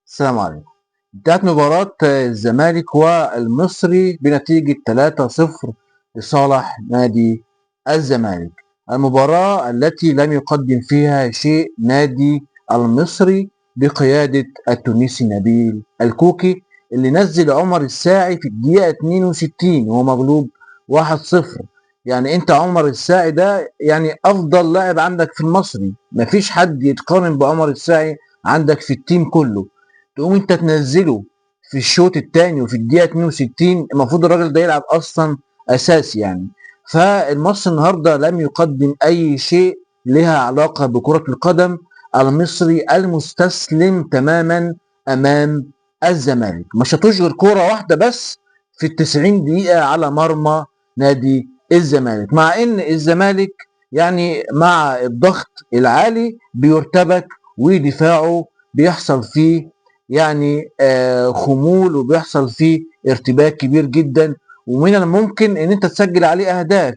السلام عليكم. انتهت مباراة الزمالك والمصري بنتيجة 3-0 لصالح نادي الزمالك. المباراة التي لم يقدم فيها شيء نادي المصري بقيادة التونسي نبيل الكوكي، اللي نزل عمر الساعي في الدقيقة 62 وهو مغلوب 1-0. انت عمر الساعي ده افضل لاعب عندك في المصري، مفيش حد يتقارن بعمر الساعي عندك في التيم كله، تقوم انت تنزله في الشوط الثاني وفي الدقيقة 62، المفروض الراجل ده يلعب اصلا اساسي. فالمصري النهارده لم يقدم اي شيء لها علاقة بكرة القدم. المصري المستسلم تماما امام الزمالك، ما شاطوش غير كورة واحدة بس في التسعين دقيقة على مرمى نادي الزمالك، مع ان الزمالك مع الضغط العالي بيرتبك ودفاعه بيحصل فيه خمول وبيحصل فيه ارتباك كبير جدا، ومن الممكن ان انت تسجل عليه اهداف.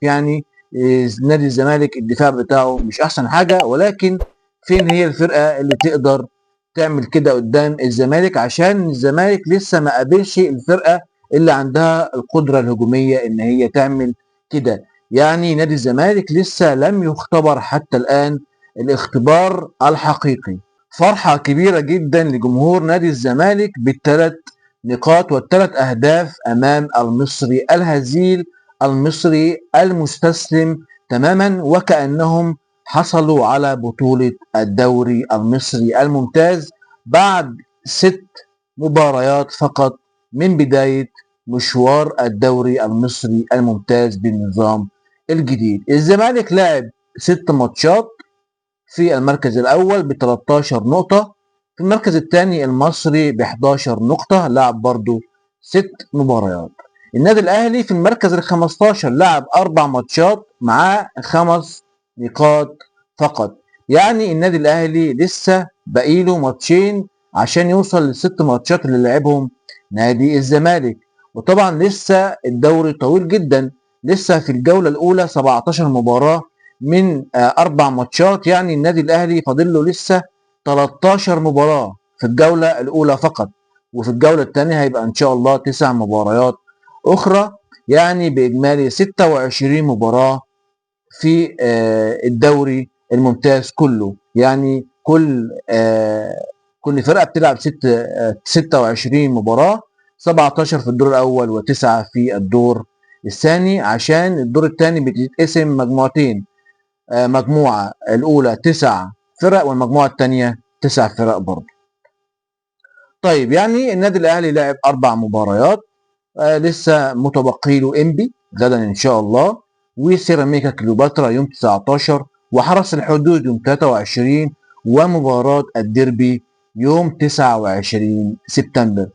نادي الزمالك الدفاع بتاعه مش احسن حاجة، ولكن فين هي الفرقة اللي تقدر تعمل كده قدام الزمالك؟ عشان الزمالك لسه ما قابلش الفرقة اللي عندها القدرة الهجومية ان هي تعمل كده. نادي الزمالك لسه لم يختبر حتى الآن الاختبار الحقيقي. فرحة كبيرة جدا لجمهور نادي الزمالك بالثلاث نقاط والثلاث أهداف أمام المصري الهزيل، المصري المستسلم تماما، وكأنهم حصلوا على بطولة الدوري المصري الممتاز بعد 6 مباريات فقط من بداية مشوار الدوري المصري الممتاز بالنظام الجديد. الزمالك لعب 6 ماتشات في المركز الأول ب تلتاشر نقطة، في المركز الثاني المصري ب حداشر نقطة، لعب برضو 6 مباريات. النادي الأهلي في المركز ال 15 لعب 4 ماتشات معاه 5 نقاط فقط. النادي الأهلي لسه بقيله ماتشين عشان يوصل للست ماتشات اللي لعبهم نادي الزمالك، وطبعا لسه الدوري طويل جدا، لسه في الجولة الأولى 17 مباراة من 4 ماتشات. النادي الأهلي فاضل له لسه 13 مباراة في الجولة الأولى فقط، وفي الجولة الثانية هيبقى إن شاء الله 9 مباريات أخرى، بإجمالي 26 مباراة في الدوري الممتاز كله. كل فرقة بتلعب 26 مباراة، 17 في الدور الأول و9 في الدور الثاني، عشان الدور الثاني بيتقسم مجموعتين، مجموعة الأولى 9 فرق والمجموعة الثانية 9 فرق برضه. النادي الأهلي لعب 4 مباريات، لسه متبقي له إنبي غدا إن شاء الله، وسيراميكا كليوباترا يوم 19، وحرس الحدود يوم 23، ومباراة الديربي يوم 29 سبتمبر.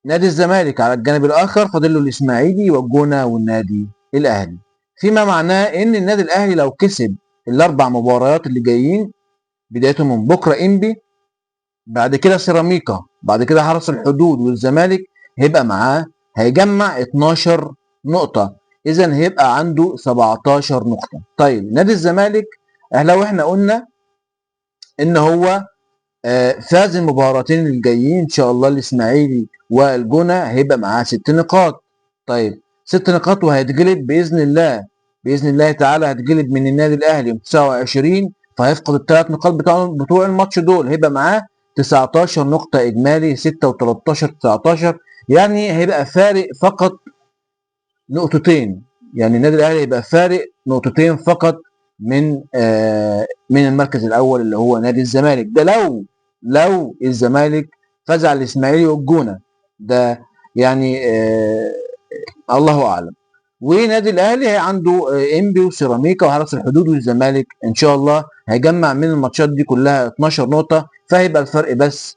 نادي الزمالك على الجانب الآخر فاضل له الإسماعيلي والجونة والنادي الأهلي، فيما معناه إن النادي الأهلي لو كسب الأربع مباريات اللي جايين بدايتهم من بكرة إنبي، بعد كده سيراميكا، بعد كده حرس الحدود والزمالك، هيبقى معاه هيجمع اتناشر نقطة، إذن هيبقى عنده 17 نقطة. نادي الزمالك لو إحنا قلنا إن هو فاز المباراتين الجايين إن شاء الله الإسماعيلي والجونة، هيبقى معاه 6 نقاط. 6 نقاط وهيتغلب بإذن الله، بإذن الله تعالى هيتغلب من النادي الأهلي يوم 29، فهيفقد الثلاث نقاط بتوع الماتش دول، هيبقى معاه تسعتاشر نقطة إجمالي، ستة وتلتاشر، تسعتاشر، هيبقى فارق فقط نقطتين. النادي الأهلي هيبقى فارق نقطتين فقط من المركز الأول اللي هو نادي الزمالك. ده لو الزمالك فاز على الإسماعيلي والجونة، ده الله أعلم. ونادي الأهلي عنده إنبي وسيراميكا وحرس الحدود والزمالك، إن شاء الله هيجمع من الماتشات دي كلها اتناشر نقطة، فهيبقى الفرق بس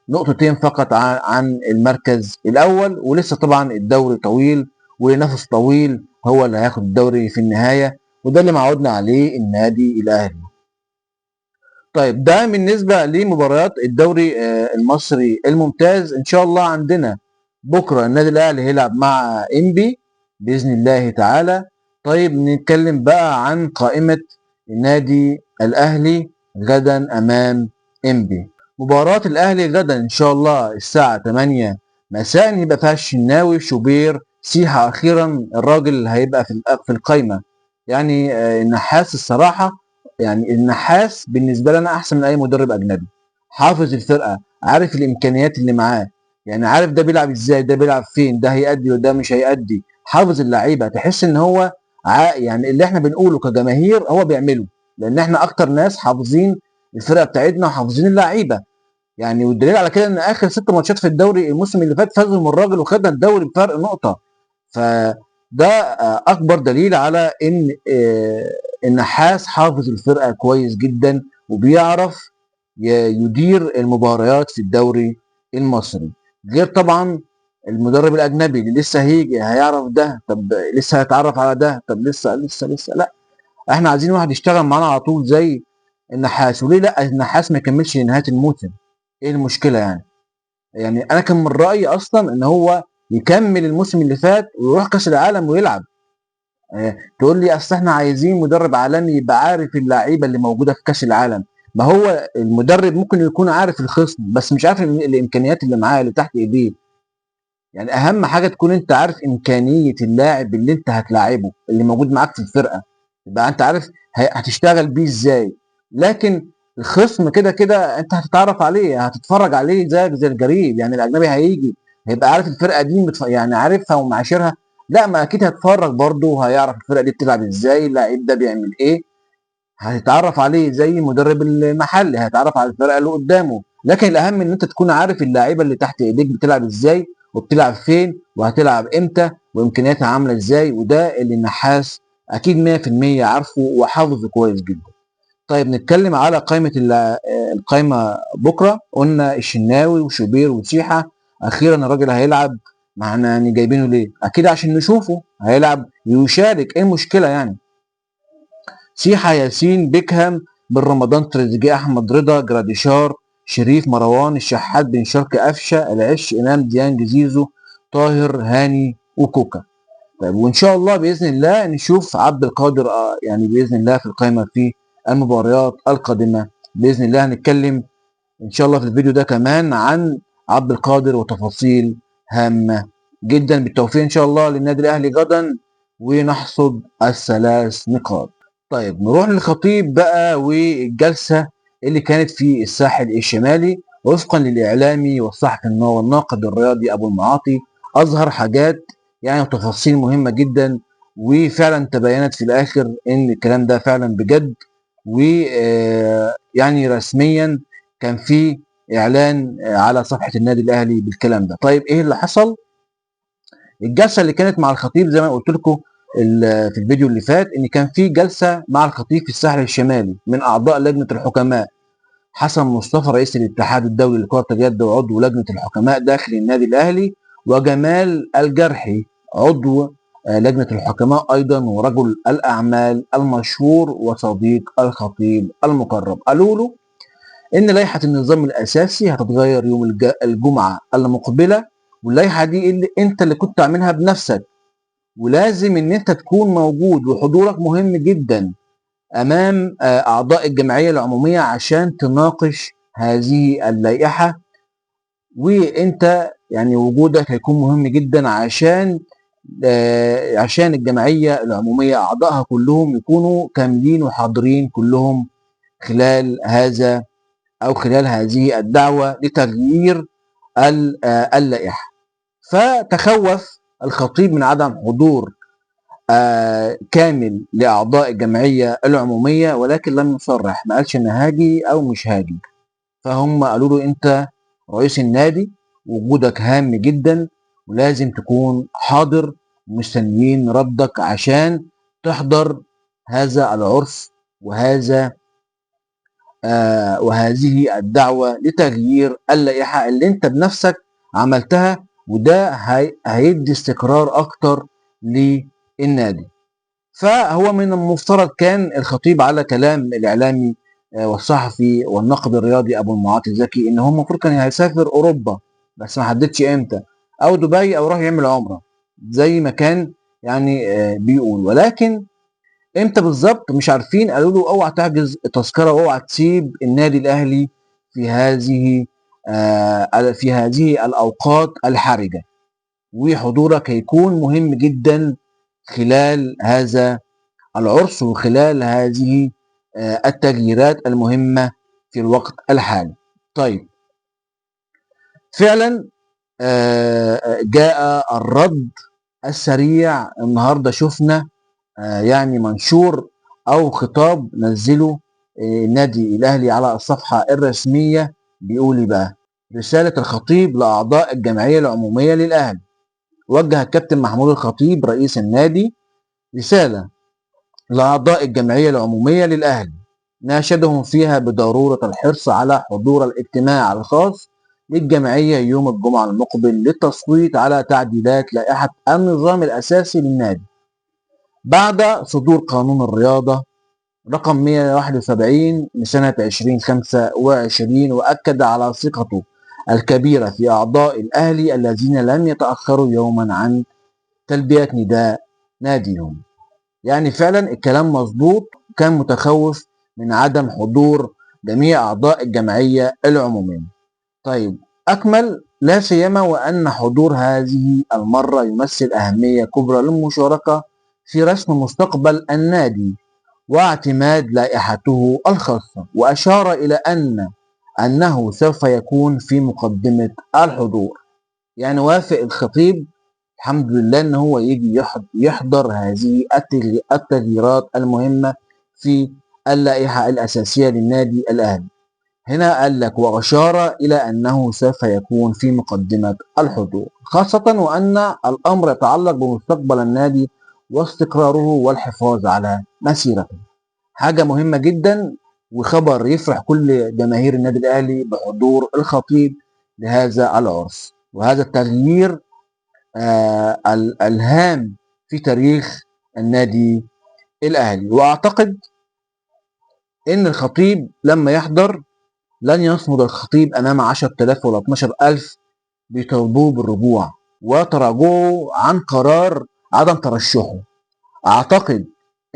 نقطتين فقط عن المركز الأول. ولسه طبعا الدوري طويل ونفس طويل، هو اللي هياخد الدوري في النهاية، وده اللي معودنا عليه النادي الأهلي. ده بالنسبة لمباريات الدوري المصري الممتاز. إن شاء الله عندنا بكرة النادي الأهلي هيلعب مع إنبي بإذن الله تعالى. نتكلم بقى عن قائمة النادي الأهلي غدا أمام انبي. مباراة الاهلي غدا ان شاء الله الساعة 8 مساء يبقى فيها الشناوي، شوبير، سيحة. اخيرا الراجل هيبقى في القايمة. يعني النحاس الصراحة، يعني النحاس بالنسبة لنا احسن من اي مدرب اجنبي، حافظ الفرقة، عارف الامكانيات اللي معاه، يعني عارف ده بيلعب ازاي، ده بيلعب فين، ده هيأدي وده مش هيأدي، حافظ اللعيبة. تحس ان هو يعني اللي احنا بنقوله كجماهير هو بيعمله، لان احنا اكتر ناس حافظين الفرقة بتاعتنا وحافظين اللعيبة. يعني والدليل على كده ان اخر 6 ماتشات في الدوري الموسم اللي فات فازوا من الراجل وخدنا الدوري بفرق نقطة. فده اكبر دليل على ان النحاس حافظ الفرقة كويس جدا وبيعرف يدير المباريات في الدوري المصري. غير طبعا المدرب الاجنبي اللي لسه هيجي هيعرف ده، طب لسه هيتعرف على ده، طب لسه لسه لسه. لا، احنا عايزين واحد يشتغل معانا على طول زي النحاس. وليه لا النحاس ما يكملش لنهاية الموسم؟ ايه المشكلة يعني؟ يعني انا كان من رايي اصلا ان هو يكمل الموسم اللي فات ويروح كاس العالم ويلعب. تقول لي اصل احنا عايزين مدرب عالمي يبقى عارف اللعيبة اللي موجودة في كاس العالم. ما هو المدرب ممكن يكون عارف الخصم بس مش عارف الامكانيات اللي معاه اللي تحت ايديه. يعني اهم حاجة تكون انت عارف امكانية اللاعب اللي انت هتلاعبه اللي موجود معاك في الفرقة، يبقى انت عارف هتشتغل بيه ازاي. لكن الخصم كده كده انت هتتعرف عليه، هتتفرج عليه زيك زي الجريب. يعني الاجنبي هيجي هيبقى عارف الفرقة دي يعني عارفها ومعاشرها، لا ما اكيد هيتفرج برضه وهيعرف الفرقة دي بتلعب ازاي، اللاعب ده بيعمل ايه، هيتعرف عليه زي المدرب المحلي هيتعرف على الفرقة اللي قدامه. لكن الاهم ان انت تكون عارف اللعيبة اللي تحت ايديك بتلعب ازاي وبتلعب فين وهتلعب امتى وامكانياتها عامله ازاي، وده اللي النحاس اكيد 100% عارفه وحافظه كويس جدا. طيب نتكلم على قائمة القائمة بكره. قلنا الشناوي وشوبير وسيحه، اخيرا الراجل هيلعب. ما احنا يعني جايبينه ليه؟ اكيد عشان نشوفه هيلعب يشارك، ايه المشكلة يعني؟ سيحه، ياسين، بيكهام، بن رمضان، تريزيجيه، احمد رضا، جراديشار، شريف، مروان، الشحات، بن شرقي، قفشه، العش، امام، ديانج، زيزو، طاهر، هاني، وكوكا. طيب وان شاء الله باذن الله نشوف عبد القادر يعني باذن الله في القائمة في المباريات القادمة باذن الله. هنتكلم ان شاء الله في الفيديو ده كمان عن عبد القادر وتفاصيل هامة جدا. بالتوفيق ان شاء الله للنادي الاهلي غدا ونحصد ال3 نقاط. طيب نروح للخطيب بقى والجلسه اللي كانت في الساحل الشمالي. وفقا للاعلامي والصحفي والناقد الرياضي ابو المعاطي، اظهر حاجات يعني تفاصيل مهمة جدا، وفعلا تبينت في الاخر ان الكلام ده فعلا بجد، ويعني رسميا كان في اعلان على صفحة النادي الاهلي بالكلام ده. طيب ايه اللي حصل؟ الجلسة اللي كانت مع الخطيب زي ما قلت لكم في الفيديو اللي فات، ان كان في جلسه مع الخطيب في الساحل الشمالي من اعضاء لجنة الحكماء حسن مصطفى رئيس الاتحاد الدولي لكرة اليد وعضو لجنة الحكماء داخل النادي الاهلي، وجمال الجرحي عضو لجنة الحكماء ايضا ورجل الاعمال المشهور وصديق الخطيب المقرب. قالوا له ان لائحة النظام الاساسي هتتغير يوم الجمعة المقبلة، واللائحه دي اللي انت اللي كنت عاملها بنفسك، ولازم ان انت تكون موجود وحضورك مهم جدا امام اعضاء الجمعية العمومية عشان تناقش هذه اللائحة، وانت يعني وجودك هيكون مهم جدا عشان الجمعية العمومية اعضائها كلهم يكونوا كاملين وحاضرين كلهم خلال هذا او خلال هذه الدعوة لتغيير اللائحة. فتخوف الخطيب من عدم حضور كامل لاعضاء الجمعية العمومية، ولكن لم يصرح، ما قالش ان هاجي او مش هاجي. فهم قالوا له انت رئيس النادي وجودك هام جدا ولازم تكون حاضر، ومستنيين ردك عشان تحضر هذا العرس وهذه الدعوة لتغيير اللائحة اللي انت بنفسك عملتها، وده هيدي استقرار اكتر للنادي. فهو من المفترض كان الخطيب على كلام الاعلامي والصحفي والناقد الرياضي ابو المعاطي زكي ان هو المفروض كان هيسافر اوروبا، بس ما حددش امتى، او دبي او راح يعمل عمره زي ما كان يعني بيقول، ولكن امتى بالظبط مش عارفين. قالوا له اوعى تحجز التذكرة واوعى تسيب النادي الاهلي في هذه الأوقات الحرجة، وحضورك هيكون مهم جدا خلال هذا العرس وخلال هذه التغييرات المهمة في الوقت الحالي. طيب فعلا جاء الرد السريع النهاردة. شفنا يعني منشور أو خطاب نزله النادي الأهلي على الصفحة الرسمية، بيقول إيه بقى؟ رسالة الخطيب لأعضاء الجمعية العمومية للأهلي. وجه الكابتن محمود الخطيب رئيس النادي رسالة لأعضاء الجمعية العمومية للأهلي ناشدهم فيها بضرورة الحرص على حضور الاجتماع الخاص للجمعية يوم الجمعة المقبل للتصويت على تعديلات لائحة النظام الأساسي للنادي بعد صدور قانون الرياضة رقم 171 لسنة 2025. وأكد على ثقته الكبيرة في أعضاء الأهلي الذين لم يتأخروا يوما عن تلبية نداء ناديهم. يعني فعلا الكلام مظبوط، كان متخوف من عدم حضور جميع أعضاء الجمعية العمومية. طيب أكمل: لا سيما وأن حضور هذه المرة يمثل أهمية كبرى للمشاركة في رسم مستقبل النادي واعتماد لائحته الخاصة. وأشار إلى أنه سوف يكون في مقدمة الحضور. يعني وافق الخطيب الحمد لله أن هو يجي يحضر هذه التغييرات المهمة في اللائحة الأساسية للنادي الأهلي. هنا قال لك وأشار إلى أنه سوف يكون في مقدمة الحضور، خاصة وأن الأمر يتعلق بمستقبل النادي واستقراره والحفاظ على مسيرته. حاجة مهمة جدا وخبر يفرح كل جماهير النادي الأهلي بحضور الخطيب لهذا العرس وهذا التغيير الهام في تاريخ النادي الأهلي. وأعتقد إن الخطيب لما يحضر لن يصمد الخطيب أمام 10,000 ولا 12,000 بيطالبوه بالرجوع وتراجعه عن قرار عدم ترشحه. أعتقد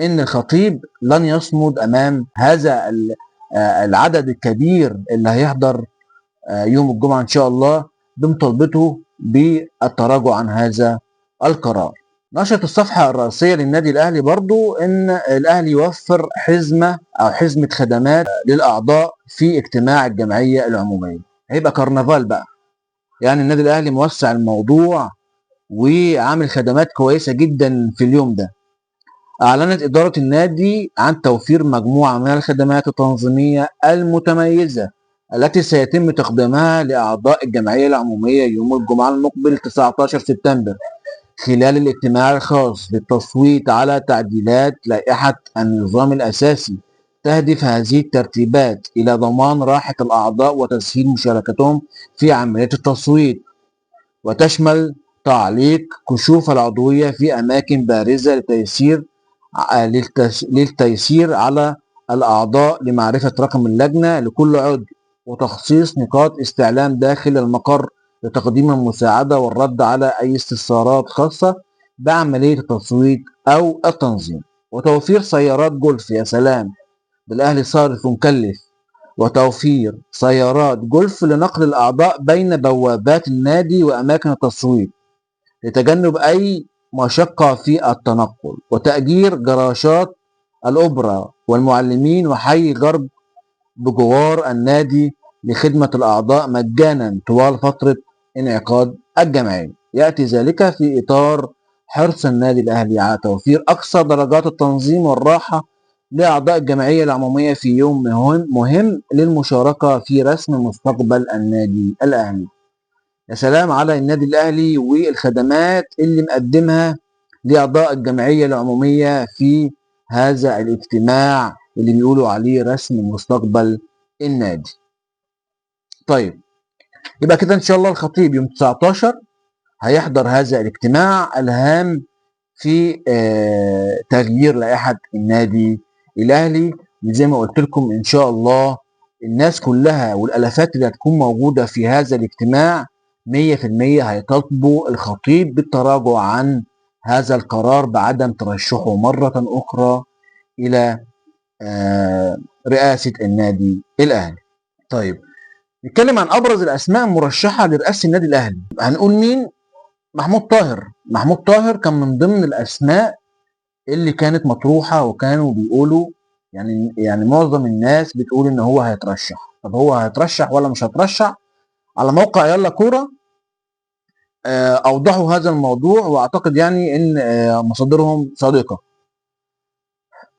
إن الخطيب لن يصمد أمام هذا العدد الكبير اللي هيحضر يوم الجمعة إن شاء الله بمطالبته بالتراجع عن هذا القرار. نشرت الصفحة الرئيسية للنادي الأهلي برضو إن الأهلي يوفر حزمة أو حزمة خدمات للأعضاء في اجتماع الجمعية العمومية. هيبقى كرنفال بقى، يعني النادي الأهلي موسع الموضوع وعامل خدمات كويسة جدا في اليوم ده. أعلنت إدارة النادي عن توفير مجموعة من الخدمات التنظيمية المتميزة التي سيتم تقديمها لأعضاء الجمعية العمومية يوم الجمعة المقبل 19 سبتمبر خلال الاجتماع الخاص للتصويت على تعديلات لائحة النظام الأساسي. تهدف هذه الترتيبات إلى ضمان راحة الأعضاء وتسهيل مشاركتهم في عملية التصويت، وتشمل تعليق كشوف العضوية في أماكن بارزة للتيسير على الأعضاء لمعرفة رقم اللجنة لكل عضو، وتخصيص نقاط استعلام داخل المقر لتقديم المساعدة والرد على أي استفسارات خاصة بعملية التصويت أو التنظيم، وتوفير سيارات جولف. يا سلام، ده الأهلي صارف ومكلف. وتوفير سيارات جولف لنقل الأعضاء بين بوابات النادي وأماكن التصويت لتجنب أي مشقة في التنقل، وتأجير جراشات الأوبرا والمعلمين وحي غرب بجوار النادي لخدمة الأعضاء مجانا طوال فترة انعقاد الجمعية. يأتي ذلك في إطار حرص النادي الأهلي على توفير أقصى درجات التنظيم والراحة لأعضاء الجمعية العمومية في يوم مهم للمشاركة في رسم مستقبل النادي الأهلي. يا سلام على النادي الأهلي والخدمات اللي مقدمها لأعضاء الجمعية العمومية في هذا الاجتماع اللي بيقولوا عليه رسم مستقبل النادي. طيب يبقى كده إن شاء الله الخطيب يوم 19 هيحضر هذا الاجتماع الهام في تغيير لائحة النادي الأهلي. وزي ما قلت لكم إن شاء الله الناس كلها والألافات اللي هتكون موجودة في هذا الاجتماع 100% هيطالبوا الخطيب بالتراجع عن هذا القرار بعدم ترشحه مرة أخرى إلى رئاسة النادي الأهلي. طيب نتكلم عن ابرز الاسماء المرشحه لرئاسة النادي الاهلي. هنقول مين؟ محمود طاهر. محمود طاهر كان من ضمن الاسماء اللي كانت مطروحة، وكانوا بيقولوا يعني معظم الناس بتقول ان هو هيترشح. طب هو هيترشح ولا مش هيترشح؟ على موقع يلا كورة اوضحوا هذا الموضوع، واعتقد يعني ان مصادرهم صادقة.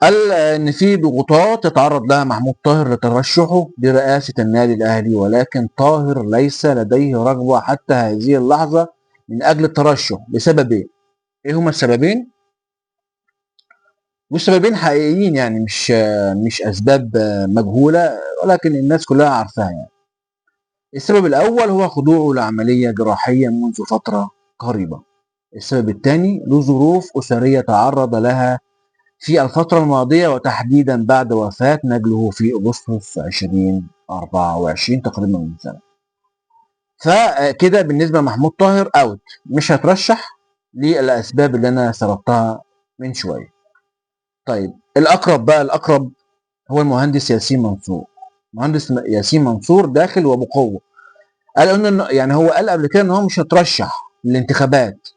قال ان في ضغوطات يتعرض لها محمود طاهر لترشحه لرئاسة النادي الاهلي، ولكن طاهر ليس لديه رغبة حتى هذه اللحظة من اجل الترشح لسببين. ايه هما السببين؟ والسببين حقيقيين، يعني مش اسباب مجهولة، ولكن الناس كلها عارفاها. يعني السبب الاول هو خضوعه لعملية جراحية منذ فترة قريبه. السبب الثاني لظروف اسرية تعرض لها في الفترة الماضية، وتحديدا بعد وفاة نجله في أغسطس 2024 تقريبا من سنة. فكده بالنسبة لمحمود طاهر out، مش هترشح للأسباب اللي أنا سردتها من شوية. طيب الأقرب بقى، الأقرب هو المهندس ياسين منصور. مهندس ياسين منصور داخل وبقوة. قال إنه يعني هو قال قبل كده إن هو مش هيترشح للانتخابات،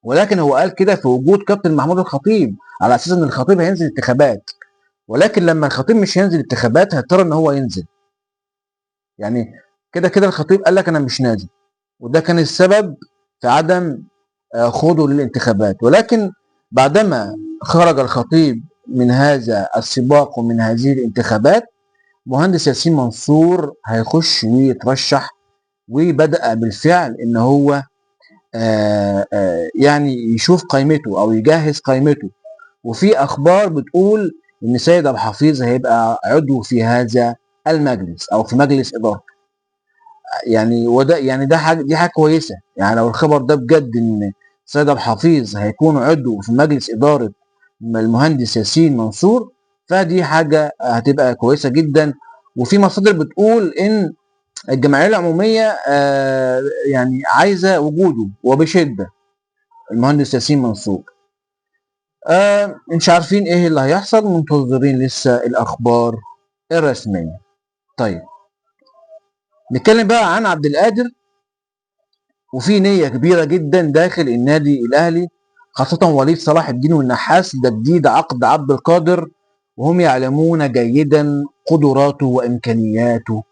ولكن هو قال كده في وجود كابتن محمود الخطيب، على اساس ان الخطيب هينزل انتخابات، ولكن لما الخطيب مش هينزل انتخابات هيضطر ان هو ينزل. يعني كده كده الخطيب قال لك انا مش نازل، وده كان السبب في عدم خوضه للانتخابات. ولكن بعدما خرج الخطيب من هذا السباق ومن هذه الانتخابات، مهندس ياسين منصور هيخش ويترشح، وبدأ بالفعل ان هو يعني يشوف قائمته او يجهز قائمته. وفي اخبار بتقول ان سيد عبد الحفيظ هيبقى عضو في هذا المجلس او في مجلس ادارته. يعني وده يعني ده حاجة، دي حاجة كويسة. يعني لو الخبر ده بجد ان سيد عبد الحفيظ هيكون عضو في مجلس ادارة المهندس ياسين منصور، فدي حاجة هتبقى كويسة جدا. وفي مصادر بتقول ان الجمعية العمومية يعني عايزه وجوده وبشدة المهندس ياسين منصور. مش عارفين ايه اللي هيحصل، منتظرين لسه الاخبار الرسمية. طيب نتكلم بقى عن عبد القادر. وفي نيه كبيرة جدا داخل النادي الاهلي، خاصة وليد صلاح الدين والنحاس، تجديد عقد عبد القادر، وهم يعلمون جيدا قدراته وامكانياته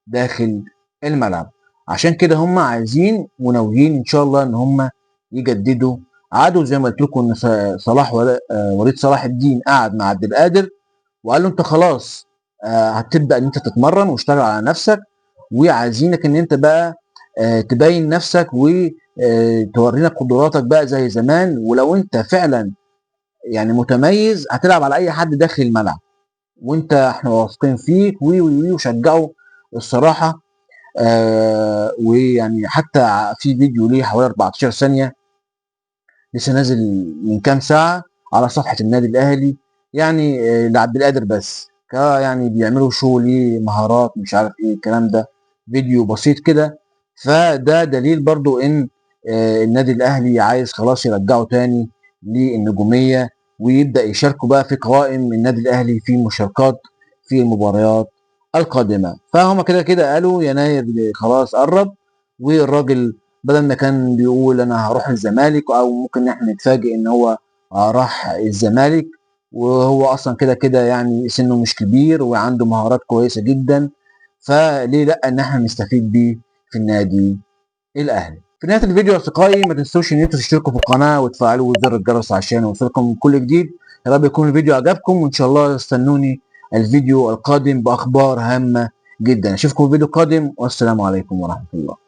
داخل الملعب. عشان كده هم عايزين وناويين ان شاء الله ان هم يجددوا عقده. زي ما قلت لكم ان صلاح وليد صلاح الدين قعد مع عبد القادر وقال له انت خلاص هتبدا ان انت تتمرن واشتغل على نفسك، وعايزينك ان انت بقى تبين نفسك وتورينا قدراتك بقى زي زمان، ولو انت فعلا يعني متميز هتلعب على اي حد داخل الملعب، وانت احنا واثقين فيك وي وي وي. وشجعه الصراحة. ويعني حتى في فيديو ليه حوالي 14 ثانية لسه نازل من كام ساعة على صفحة النادي الاهلي، يعني لعبد القادر بس، يعني بيعملوا شو ليه مهارات مش عارف ايه الكلام ده، فيديو بسيط كده. فده دليل برضو ان النادي الاهلي عايز خلاص يرجعه تاني للنجوميه، ويبدا يشاركوا بقى في قوائم النادي الاهلي في مشاركات في المباريات القادمة. فهم كده كده قالوا يناير خلاص قرب، والراجل بدل ما كان بيقول انا هروح الزمالك، او ممكن احنا نتفاجئ ان هو راح الزمالك، وهو اصلا كده كده يعني سنة مش كبير وعنده مهارات كويسة جدا، فليه لا ان احنا نستفيد بيه في النادي الاهلي. في نهاية الفيديو يا اصدقائي ما تنسوش ان انتوا تشتركوا في القناة وتفعلوا زر الجرس عشان يوصلكم كل جديد. يا رب يكون الفيديو عجبكم، وان شاء الله استنوني الفيديو القادم باخبار هامة جدا. اشوفكم في الفيديو القادم، والسلام عليكم ورحمة الله.